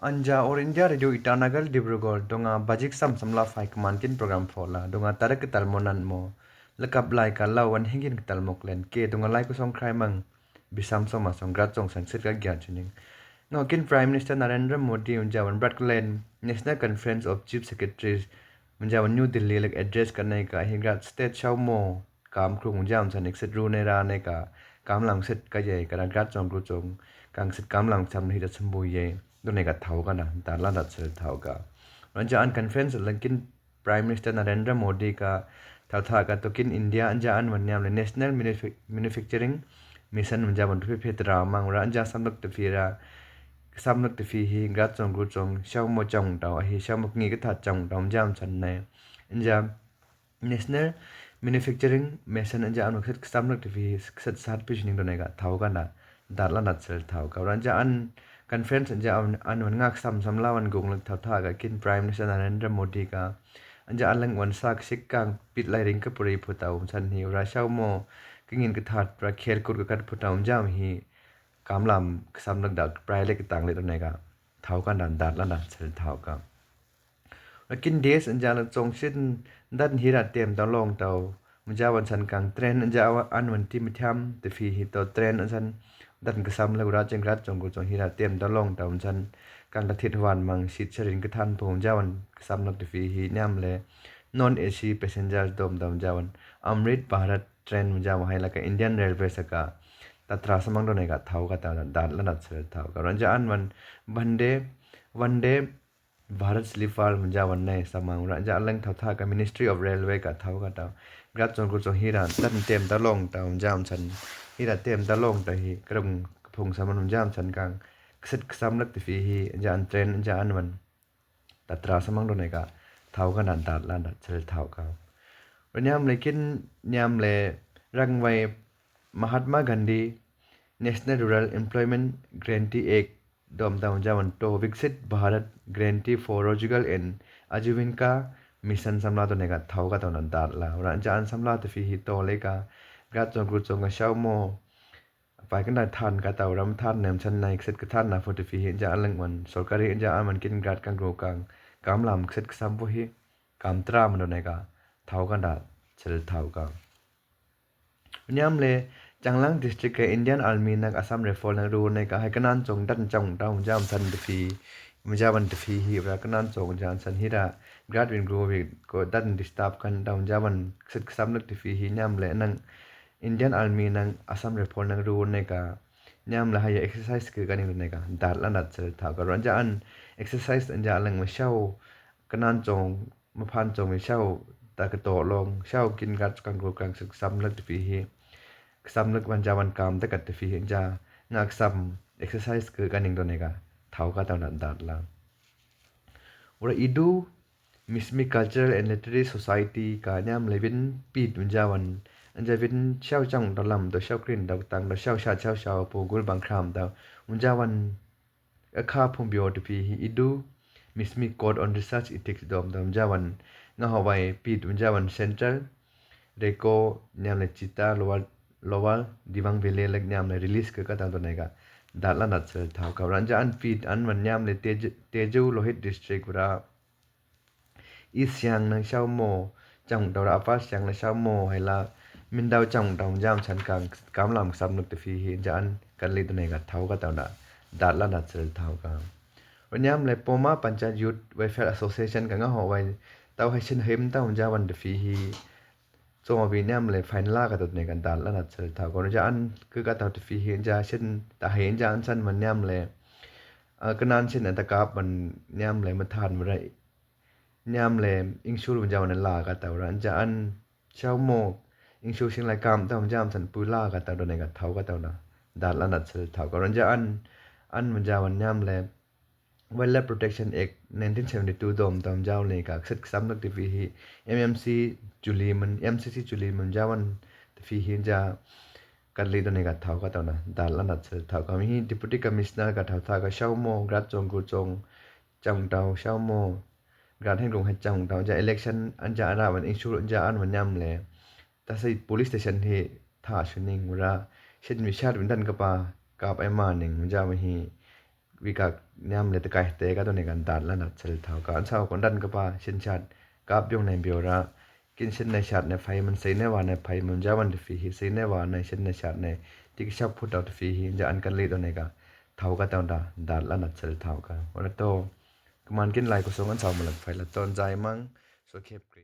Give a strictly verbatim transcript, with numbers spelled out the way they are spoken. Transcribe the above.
Anja All India Radio Itanagar Dibrugarh, donga bajik sam samla fai kman kin program fola, donga tarik kital mo nan mo. Lakap lai ka lau wan hingin kital moklen ke, donga lai kusong krai mang bisam soma song grat song san sit ka gyan chining. Ngo kin Prime Minister Narendra Modi unja wan brat klen National Conference of Chief Secretaries unja wan New Delhi lek address ka nei ka hi grat state shau mo kam krung jam san ik sit ru ne ra ne ka kam lam sit ka ye ka ra grat song ru song kang sit kam lam sam hi da sumbu ye do ne ka thau ka na da la da sel thau ka. Ran ja an conference lang kin Prime Minister Narendra Modi ka thau tha ka to kin India an ja an wan niam le National Manufa- Manufacturing Mission wan ja wan rupi phet ra mang ra an ja samluk te fi ra samluk te fi hi grat song ru song shau mo chong dau hi shau mo ngi ka tha chong dau jam san ne an ja National Manufacturing Mission an ja an wan kset ksamlak te fi kset sat pi shining do ne ka thau ka na dat la na sel thau ka ran ja an conference an ja an wan ngak sam sam la wan gung lak thau tha ka kin Prime Minister Narendra Modi ka an ja an lang wan sak sik kang pit lai ring ka puri phu tau san hi ra shau mo kingin ka that ra kher kur ka kat phu tau jam hi kam lam ksamlak da prai le ka tang le do ne ka thau ka na dat la na sel thau ka. Ra kin des an ja la chong sin dat hi ra tem da long tau. Mu ja wan san kang tren an ja an wan ti mi tham te fi hi to tren an san dat ka sam la ra cheng rat chong ku chong hi ra tem da long tau san kang ka thit wan mang sit charin ka than po ja wan ka sam la te fi hi niam le non A C passengers dom dam ja wan Amrit Bharat train mu ja wan hai la ka Indian Railway sa ka ta tra samang do ne ka thau ka ta dat la na sel thau ka ran ja an wan Vande Vande Bharat Sleeper mu ja wan ne samang ra ja leng thau tha ka Ministry of Railway ka thau ka tau. Grat chong ku chong hi ra tan tem da long tau jam san hi ra tem da long tau hi krung phung samang jam san kang kset ksam lak te fi hi ja an tren ja an wan ta tra samang do ne ka thau ka na dat la na sel thau ka. Ra niam le kin niam le rang wai Mahatma Gandhi National Rural Employment Guarantee Act dom dam ja wan to Viksit Bharat Guarantee for Rozgar and Ajeevika Mission samla do ne ka thau ka tau na dat la ra ja an samla te fi hi to le ka grat chong ku chong ka shau mo pai ka na than ka tau ram than nem san nai kset ka than na fo te fi hi ja an leng wan sorkari ja an man kin grat kang ru kang kam lam kset ka sam fo hi kam tra man do ne ka thau ka na sel thau ka. Niam le Changlang District ka Indian Army nak Assam Rifle nak ru ne ka hai kanan chong dan chong dau jam san te fi mu ja wan te fi hi ra kanan chong jan san hi ra grat win ru wi ko dan disturb kan dau ja wan kset ka sam nak te fi hi niam le nang Indian Army nang Assam Rifle nak ru ne ka niam le hai exercise ke ka ning ne ka dat la na sel thau ka ran ja an exercise an ja lang ma shau kanan chong ma phan chong mi shau ta ka to long shau kin gat kang ru kang sik sam lak te fi hi ksam lak wan ja wan kam ta ka te fi hi ja nga ksam exercise ke ka ning do ne ka thau ka tau na dat la. Ura Idu Mismi Cultural and Literary Society ka niam le vin pit un ja wan an ja vin shau chang do lam do shau krin do tang do shau sha shau shau po gul bang khram do un ja wan a kha phung bio te fi hi Idu Mismi Code on Research Ethics dom dam ja wan nga ho wai pit un ja wan Central Reko niam le Chita Lower Lower Dibang Valley lek niam le release ke ka ta do ne ka dat la na sel thau ka ran ja an pit an wan niam le Teju Lohit District ra East Siang nang shau mo chang dau ra Upper Siang nang shau mo hai la min dau chang dau jam san kang kam lam sam nuk te fi hi ja an kan li tu ne ka thau ka tau na dat la na sel thau ka. Ura niam le Poma Panchayat Youth Welfare Association ka nga ho wai tau hai sin him tau ja wan te fi hi so ma vi niam le fain la ka tau ne ka dat la na sel thau ka ja an ke ka tau te fi hi ja sin ta hai ja an san ma niam le a kanan sin ta kap man niam le ma than ma ra niam le ingshul un ja wan la ka tau ra ja an shau mo ingshul sin la kam tau jam san pu la ka tau do ne ka thau ka tau na dat la na sel thau ka ran ja an an un ja wan niam le Wildlife Protection Act nineteen seventy two dom dam ja le ka kset ksam lak te fi hi M M C Julie man M C C Julie man ja wan te fi hi ja kan li do ne ka thau ka tau na dat la na sel thau ka mi hi Deputy Commissioner ka thau tha ka shau mo grat chong ku chong chang dau shau mo grat hen kong ha chang dau ja election an ja ra wan ingshul ja an wan niam le ta sai police station hi tha shu ning ra shet mi shat win dan ka pa kap ai ma ning ja mi hi wika niam le takaij te ka tone ka dad la nat sel thao ka. Ansau ko dan ka pa shin chat kap biong ne bio ra. Kin shin ne chat ne phai man sei ne wa ne phai man ja wan te fi hi sei ne wa ne shin ne chat ne tik shap phut dau te fi hi ja an kan li tone ka thao ka tau da dad la nat sel thao ka. Ora to kaman kin lai ko song ansau malak phai la ton jai mang so khep kri.